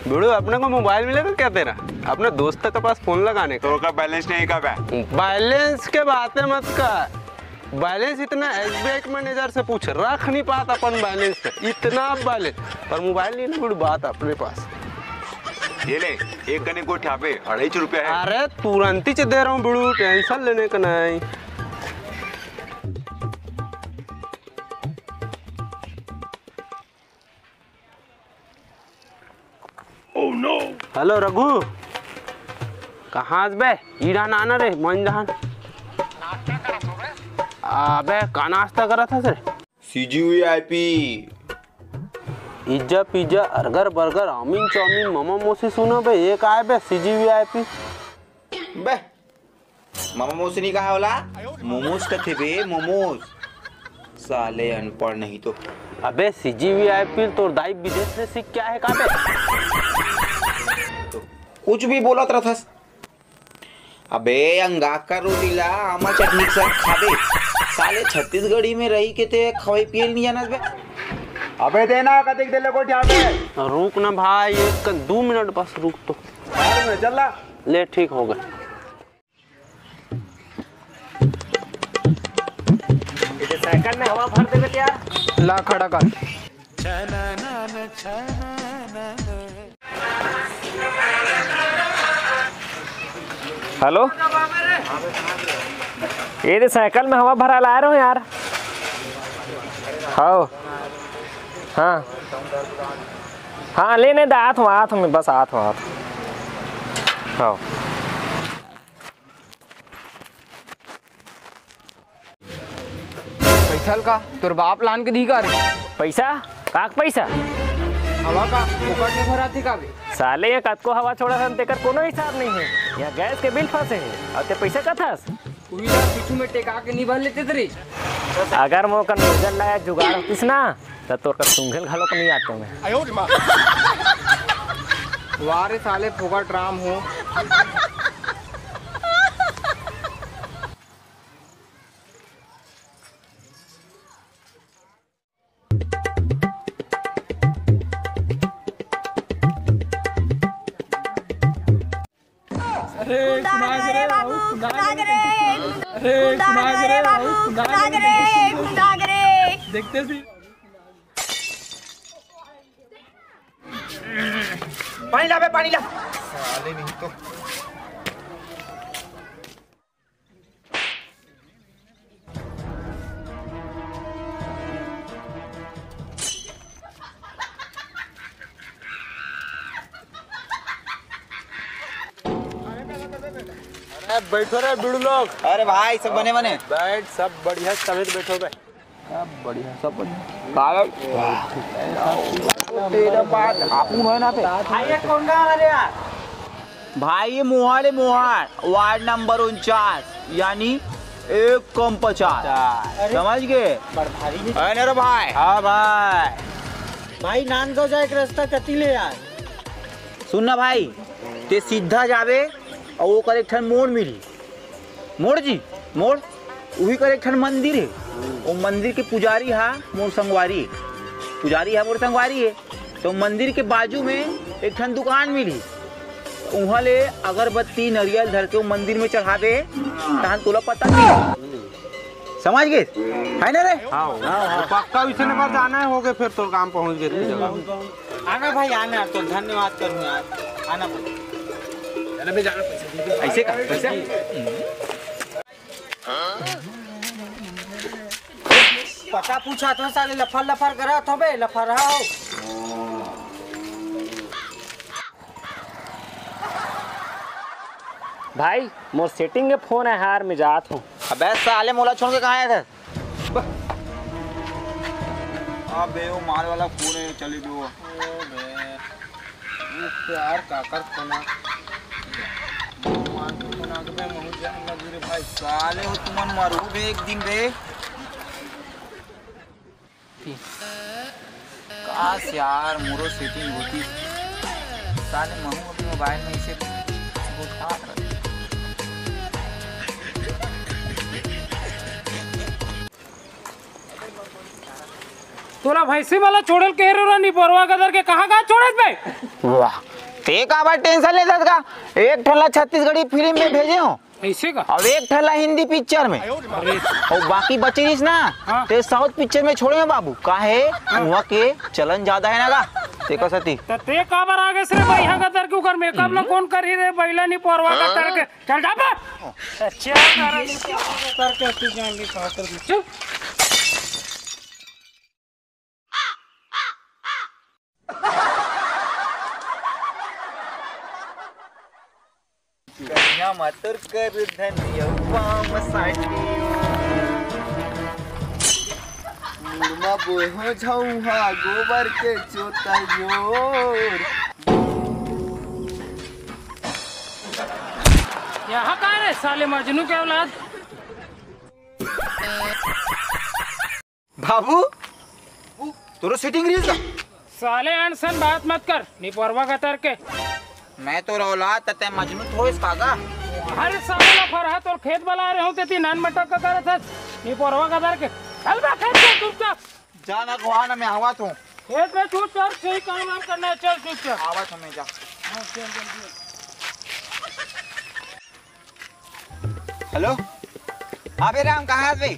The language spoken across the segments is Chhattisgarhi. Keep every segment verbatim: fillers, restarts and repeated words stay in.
बुड़ू, अपने को मोबाइल मिलेगा क्या तेरा? अपने दोस्त के पास फोन लगाने का। तो का बैलेंस नहीं का बे? बैलेंस के बातें मत कर। बैलेंस इतना एसबीआई के मैनेजर से पूछ, रख नहीं पाता अपन बैलेंस पे, इतना बैलेंस। पर मोबाइल नहीं ना बुड़ू, बात अपने पास। ये ले, एक कने को ठापे, अढ़ाई सौ रुपया है। अरे, तुरंत ही दे रहा हूँ बुड़ू, टेंशन लेने का नहीं। हेलो रघु, कहाँ हस बे? इड़ा नाना रे, मन जहान। अबे, का नाश्ता करत हस रे? CG VIP. इज्जा पिज्जा, अर्गर बर्गर, आमिन चाउमिन, ममा मोसी सुनो बे, ये का है बे सीजी वीआईपी? बे, ममा मोसी नहीं कहा होला? मोमोज कथे बे, मोमोज। साले अनपढ़ नहीं तो। अबे सीजी वीआईपी तोर दाई विदेश से सीख के आए का बे? कुछ भी बोलत रहथस। अबे अंगाकर रोटी ला आमा चटनी के साथ खाबे। साले छत्तीसगढ़ी में रही के ते खवाई पियल नहीं जानस बे। अबे देना कतिक दे ले गोठिया में। रुक ना भाई, एक दो मिनट बस रुक तो। अरे चल ला। ले ठीक हो गए। ये साइकिल में हवा भर देबे त यार। ला खड़ा कर। हेलो, ये दे साइकिल में हवा भरा ला रहे हो यार। हाँ, हाँ, हाँ, लेने दे, आत हूँ, आत हूँ, बस आत हूँ, आत हूँ। हाँ। पैसा ल का तोर बाप लान के दी का रे? पैसा? काक पैसा? हवा का फोकट में भराथे का बे? साले, ये कतको हवा छोड़ा हन, तेकर कोनो हिसाब नहीं है। यहाँ गैस के बिल फंसे है और ते पैसा कथस? उही ला पीछू में टेका के नहीं भर लेते रे। अगर मोर कन नोजल लाया जुगाड़ होतिस ना, त तोर कर सूंघे ल घलोक नहीं आते मैं। वाह रे साले, फोकट राम हो। अरे, कुंदा सुना गे रे रे बाबू, बाबू, कुंदा कुंदा गे रे। रे। अरे, कुंदा कुंदा गे गे रे रे बाबू, बाबू, कुंदा कुंदा गे गे रे, रे। कुंदा गे रे। देखते सी। पानी ला बे, पानी ला। साले नहीं तो। अरे बैठो रे बिड़ू लोग। अरे भाई, सब बने बने। बैठ, सब बढ़िया, समेत बैठो बे। सब बढ़िया, सब बढ़िया। कागज। तेरा बात, आपू है ना पे। भाई, ये कौन गा हमारे यार? भाई, ये मोहर है, मोहर, वार्ड नंबर उनचास, यानी एक कम पचास। अरे। समझ गए? बड़ भारी है। है ना रे भाई? हाँ भाई। भाई, नांदगांव जाए के रास्ता कति ले यार? सुन ना भाई, ते सीधा जाबे और ओकर एक ठन मोड़ मिली। मोड़ जी, मोड़, उही कर एक ठन मंदिर है। वो मंदिर के पुजारी हा मोर संगवारी है। पुजारी हा मोर संगवारी है। तो मंदिर के बाजू में एक ठन दुकान मिली। उहाँ ले अगरबत्ती, नरियल धर के वो मंदिर में चढ़ाबे, तहन तोला पता नहीं। समझ गए? है ना रे? हाँ, हाँ, हाँ। पक्का वैसे नंबर जाना है, हो गए फिर तो काम पहुँच गए थे जगह। आना भाई, आना, तो धन्यवाद करूँ यार। आना भाई। ऐसे का? ऐसे? पता पूछा तो साले लफर लफर करा थो बे, लफर हो। भाई, मोर सेटिंग के फोन है यार, मैं जात हूँ। अबे साले, मोला छोड़ के कहाँ आया था? अबे, वो माल वाला फोन है, चली दो। ओ बे, वो प्यार काकर फोन आ। भगवान के फोन आ गए, महू जान लगी रे भाई। साले, वो तुमन मरू बे एक दिन बे। काश यार, मोरो सेटिंग होती। साले, महू अपने मोबाइल में इसे उठा रहे। तोला भैंसी वाला छोड़ल कहे रहे, निपोरवा गदर के कहाँ कहाँ छोड़े बे? वाह, ते काबर टेंशन लेथस का? एक ठन ला छत्तीसगढ़ी फिल्म में भेजे हो, ऐसे का? अब एक ठन ला हिंदी पिक्चर में, अरे। और बाकी बची रहिस ना, हाँ। ते साउथ पिक्चर में छोड़े हो बाबू। काहे? हाँ। वहाँ के चलन ज्यादा है ना का, तेकर सेती। त ते काबर आगे से भाई यहाँ गदर के ऊपर मेकअप ला कौन करही रे? बैला निपोरवा गदर के। चल जा बे। अच्छा, करके तू जान ले, कहाँ कर दे। चुप। कन्या मातुर कर धनिया पाम साटी। मुड़मा बोहो झौहा गोबर के चोता योर। यहाँ कहाँ रे साले मजनू के औलाद? बाबू, तोरो सेटिंग रहिस का? साले अनसन बात मत कर, निपोरवा गतर के। मैं तो औलाद, त तैं मजनू थोड़े का गा? अरे साले लफरहा, तोर खेत बला रहे हूँ, तेती नन मटक का करत हस, निपोरवा गतर के। चल बे खेत से चुपचाप। जा ना, गोहा ना, मैं आवत हूँ। खेत में चुपचाप सही काम वाम करना है, चल चुपचाप। आवत हूँ मैं, जा। हाँ, चल जल्दी। हेलो, हाँ बे राम, कहाँ है बे?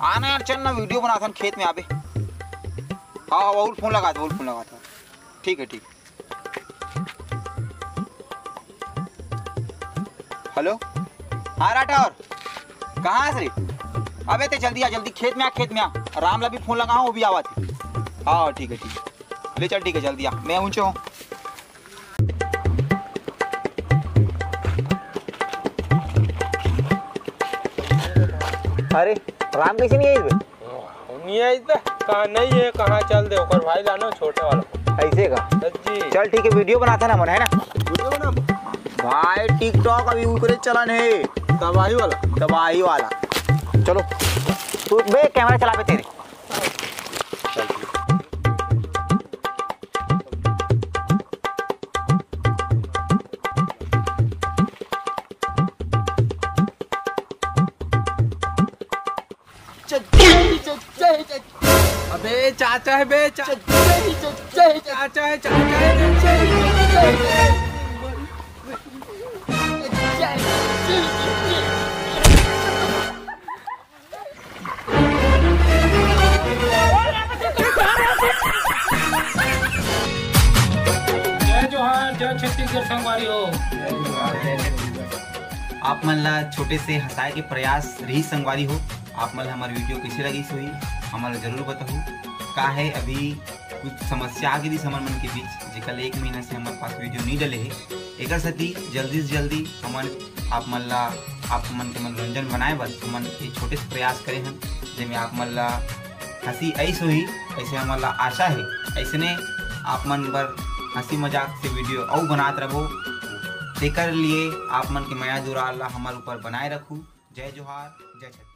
आना यार, चल ना, वीडियो बनाथन खेत में, आबे। हाँ, हाँ, और फोन लगा दे, और फोन लगा दे। ठीक है, ठीक। हेलो, हाँ राठौर, कहाँ है रे? अबे ते जल्दी आ, जल्दी खेत में आ, खेत में आ। राम ला भी फोन लगा हूँ, वो भी आवत है। हाँ, ठीक है, ठीक है। ले चल, ठीक है, जल्दी आ, मैं ऊँचे हूँ। अरे, राम कइसे नइ आइस बे? नइ आइस त का नइ हे, कहाँ चल दे, ओकर भाई लानो छोटे वाला। अइसे का? सच्ची। चल ठीक हे, वीडियो बनाथन हमन, है ना? वीडियो बना। भाई, TikTok अभी ओकरे चलन हे। तबाही वाला। तबाही वाला। चलो, तू बे कैमरा चलाबे तेरे। अबे चाचा हे बे, चाचा हे, चाचा हे, चाचा हे। जय जोहार, जय छत्तीसगढ़ संगवारी हो। आप मन ला छोटे से हंसाए के प्रयास रही संगवारी हो। आप मन ला हमर वीडियो कइसे लगिस होही, हमन ला जरूर बताहू। का हे, अभी कुछ समस्या आ गे रहिस हमर मन के बीच, जेकर ले एक महीना से हमर पास वीडियो नइ डले हे। एकर सेती जल्दी से जल्दी हमन आप मन ला, आप मन के मनोरंजन बनाए बर हमन एक छोटे से प्रयास करे हन, जेमे आप मन ला हंसी आइस होही, अइसे हमन ला आशा हे। अइसने आप मन बर हंसी मजाक से वीडियो अउ बनात रहिबो। तेकर लिए आप मन के मया दुलार ला हमर ऊपर बनाए रखू। जय जोहार, जय छत्तीसगढ़।